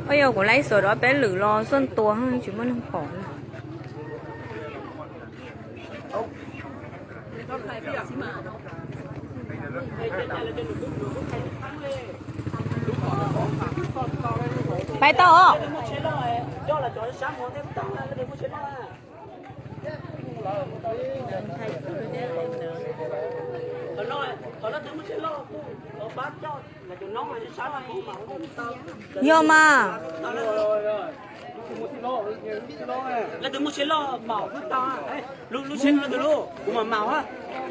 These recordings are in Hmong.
Ua yog kuv laib xuas rov peb lwm los xuaj tua tsis muaj neeg pom li. Pais tau os. Yog mas.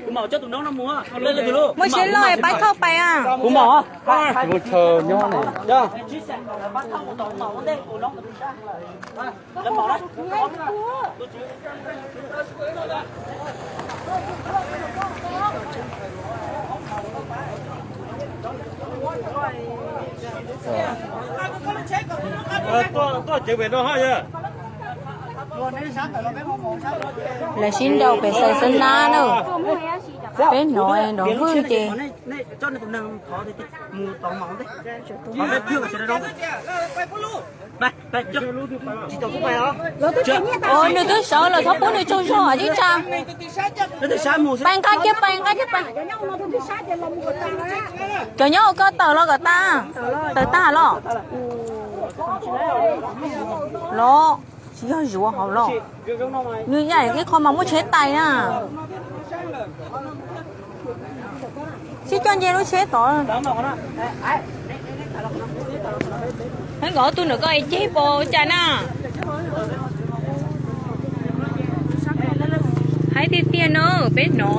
Muaj tsheb loj pab thauj pais a. Lawv sib nraus pem xaws xab nab na. Peb hnov nrov vwj ces Nws twb sawv lawm, txhob pub nws tsaug zog ib tsa. Pais nqa kiag, pais nqa kiag pais. Cov nyob hauv ko tawm los kom tas. Tawm tag los? Los tsis yog zuav hauv los. Nws yam ib qho mas muaj tsheb tais na. Sib coj nce lub tsheb tod. Hab nkawd ob tug ntawm ko ceg pom cas na. Haib tiag tiag na, peb hnov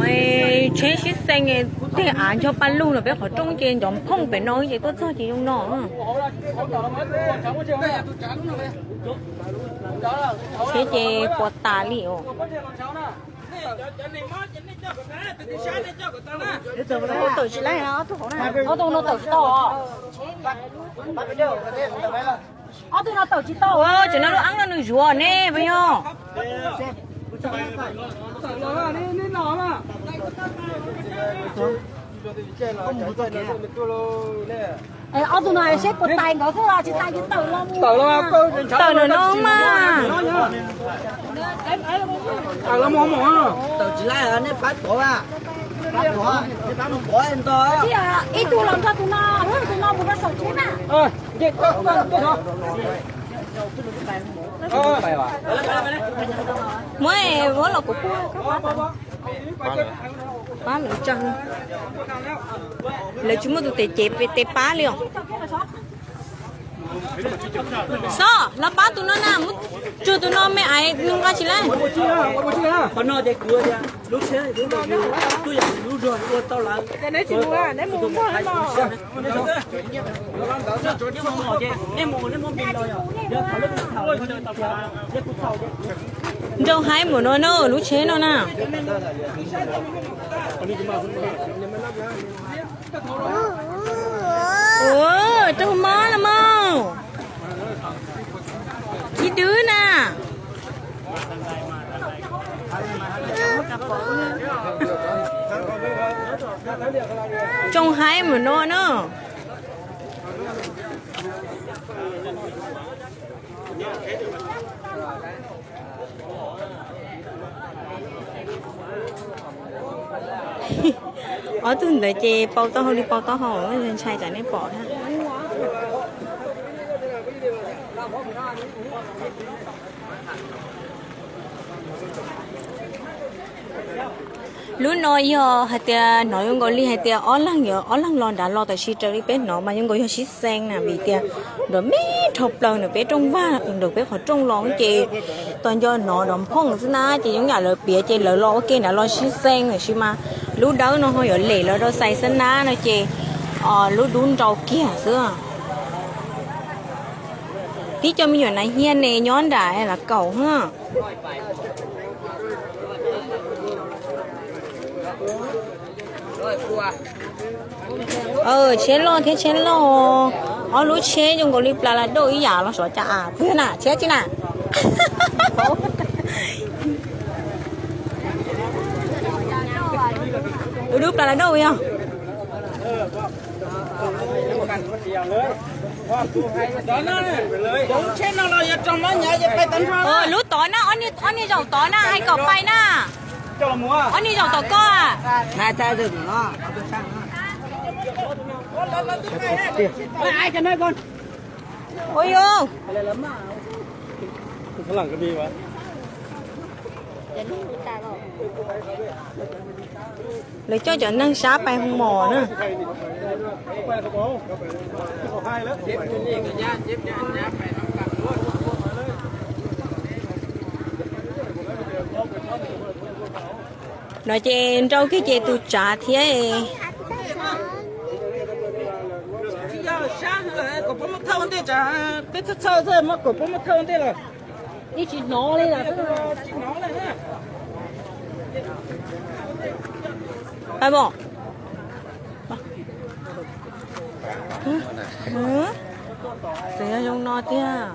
tsheb sib xees, tej av ncho pa lug los peb qhov rooj ces nrov nphooj pem no ces tuaj txog ces zoo no. Tsheb ces puas tas li os. Ob tug no tawm tsis tau. Ob tug no tawm tsis tau. Cov no lub eeb no nws zuav ne puas yog? Ob tug no seb puas tais nkawd xwb los tsis tais ces tawm los. Tawm no mas. Tawm tsis laib, nej pab pov, pab pov, nej pab mus pov nto. Ib tug los nrog tus no, tus no mus rau saum tsheb na. Muab, muab los kuv pub. Pab lawv tsa, lawv tsis muaj tus tes cev tes pab li os. Xob, los pab tus no na, mus tsug tus no me aiv nqa tsis laib. Nrau haib npaum no na, lub tsheb no na. Ua, raug mob los mas. Tsis dwb na. Tsoo haib npaum no na. Ob tug ntawd ces pau taub hau li pau taub hau, ntshai tsam nej pom thiab. Lub no yog hais tias hnov zoo nkaus li hais tias ob leeg, ob leeg los nrad los, tab sis raws li peb hnov mas zoo nkaus yog sib xees na, vim tias nrov me dhau plaws ntawm peb rooj vag, ntawm peb qhov rooj los ces tos nco hnov nrov nphooj xwb na, ces zoo yam lawv piav ces lawv los ua ke nrad los sib xees, tab sis mas lub dawb no ho yuav lem lawv rau xais xab nab no ces lub dub nrau kiag xwb. Tib co me nyuam nas hias ne nyob nram las kaum hab. Tsheb loj thiab tsheb loj, ob lub tsheb zoo nkaus li plas las dauj ib yam los xyov cas a, pw na tsheb tsi na. Dub dub plas las dauj yog. Lub tod na, ob niag zaum tod na, hais kom pais na. Ob niag zaum tom koj. Ua yus. Lawv coj cov neeg sab pais hu mos na. No ces nrau kiag ces tus tsav thiab. Txawm yog zoo no tiag.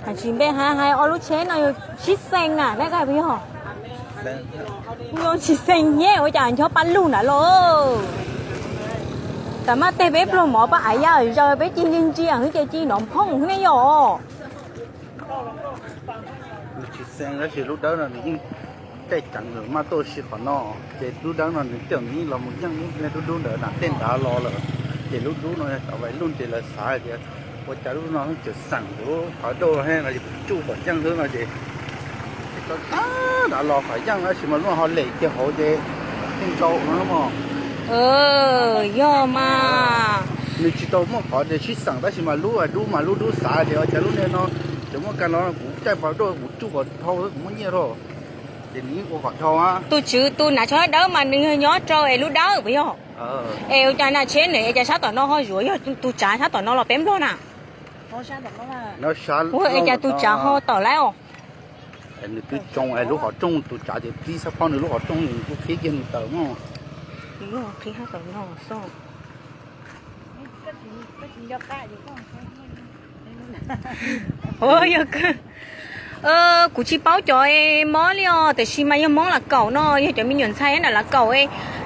Hais tsis npej hais, hais ob lub tsheb no yog sib xeem na, nej hais puas yog? Kuj yog sib xeem nyeb ua cas nchob pab lug nrad los. Tam maj teg peb pluag mov pab aiv ya zaws peb ci ntsia ntsia xwb ces ci nov phooj xwb ne yom. Nws tsis xeem tab sis lub dawb no nws yeej tej ceev lawm maj tuaj si qhov no, ces lub dawb no nws coj nws yeej los mus yeej lub dub dub ntawd na, tej nrad los lawm, ces lub dub no cov vais luj ces lawv xav hais tias ua cas lub no tseem xeem kuv lub qhov daj no es kuv tsuj kom yeej xwb no ces tso tag nrad los kom yeej tab sis mas lub no ho lem kiag hauv ces yeej nrau no mog. Yog mas. Nws tsis tau muaj qhov tias sib xeem tab sis mas lub dub mas lub dub xav tias ua cas lub niag no tseem muaj kab no kuv caij pas daj kuv tsuj kom dhau xwb kuv muaj nyiaj rau. Ces nws yeej ua kom dhau. Tus tswv tus hnav tsho dawb mas nws yog nyob rau es lub dawb puas yog? Es ua cas na tsheb nws es cas sab tom no ho zuav yog tus tsav sab tom no los peb nplog na? Ua es cas tus tsav ho tawm lawm os? Nws twb tsoo es lub qhov rooj tus tsav ces tib xab phob nws lub qhov rooj nws kuj qhib kiag nws tawm mog. Qhib hab tawm no xwb. Kuv tsis paub cov mob li os, tiam sis mas yog Hmoob Lav Kaum no, yog cov me nyuam ntxhais nram Lav Kaum,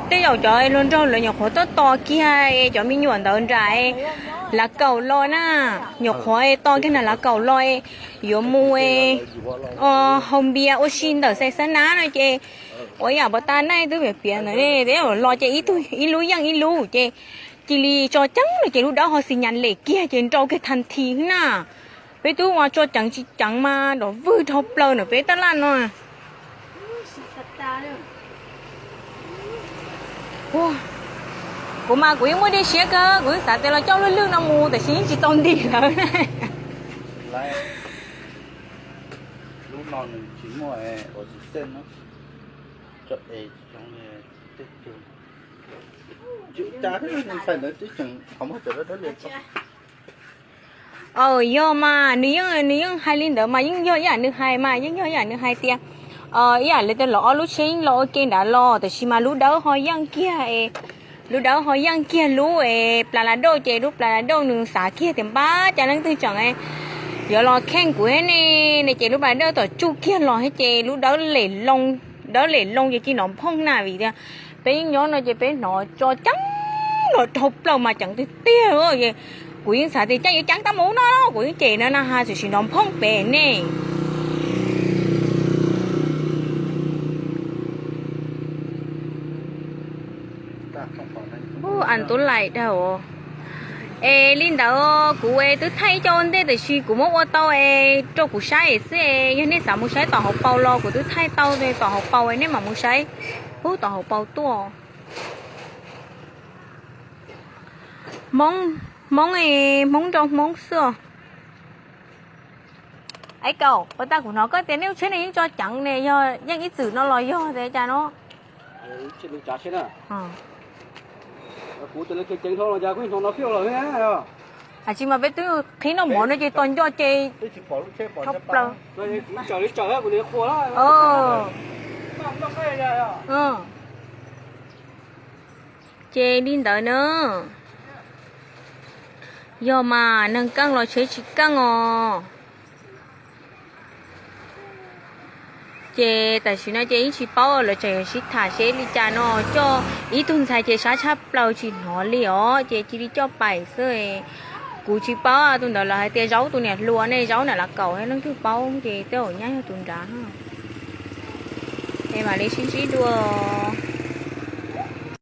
tej zaum cov hluas nraug lawv nyuam qhuav tuaj tos kiag cov me nyuam ntawd nram Lav Kaum los na, nyuam qhuav tos kiag nram Lav Kaum los, yuav mus haus npias ua si ntawm Xais Xab Nab no ces, ua yam pov tas neej twb piav piav ntawd ne, los ces ib tug ib lub yeej ib lub ces cia li tso ceev no ces lub dawb ho xis nyas lem kiag ces nrau kiag thas this xwb na. Peb twb ua tso ceev tsis ceev mas nrov vwg dhau plaws ntawm peb taj laj no. Kuv mas kuv yeej muaj dej siab kawg, kuv yeej xav tias los coj lwj lwj no mus tiam sis yeej tsis txaus nti lawm. Aw, yog mas nws yeej, nws yeej hais li ntawd mas yeej yog ib yam nws hais mas yeej yog ib yam nws hais tias ib yam li tias los ob lub tsheb yeej los ua ke nrad los tiam sis mas lub dawb ho yeej kiag, lub dawb ho yeej kiag lub plas las dauj ces lub plas las dauj nws xav kiag tias npab cas leej twg tseem yuav los kheej kuv thiab ne, ne ces lub plas las dauj tom tsuj kiag los thiab ces lub dawb lem loo, dawb lem loo ces ci nov phooj na vim tias peb yeej nyob no ces peb hnov tso ceev los dhau plaws mas ceev tiag tiag. Kuv yeej xav tias caij yuav ceev tag mus no, kuv yeej cem no na has txawm sim nov phooj pem ne. Ua as tub laim dhau. Es li ntawd kuv twb thaij coj ua ntej tiam sis kuv muab ua tau es rau kuv saib xwb es yog nej xav mus saib tom hauv paus los kuv twb thaij tau tom hauv paus es nej mam mus saib. Ub, tom hauv paus tuaj. Hmoob, Hmoob, Hmoob nrau Hmoob xwb os. Aib Kaum, ua tag kuv hnov koj tias nej lub tsheb ne yeej tso ceev ne, yog yeej ib txwm no los yog tias cas no? Tsis mas peb twb qhib noj mov no ces tos nco ces dhau plaws. Ces li ntawd na. Yog mas neeg keej los tsheb tsis keej os. Ces tam sim no ces yeej tsis paub, lawv tseem sib tham seb li cas no, coj ib tug ntxhais ces sab tshaj plaws tsis hnov li os, ces cia li coj pais xwb. Kuv tsis paub, tus ntawd lawv hais tias Zaub tus niam hluas ne, Zaub niam lav kaum, leej twg paub ces tej zaum nyab yog tus nrad. Es mam li sib ntsib dua.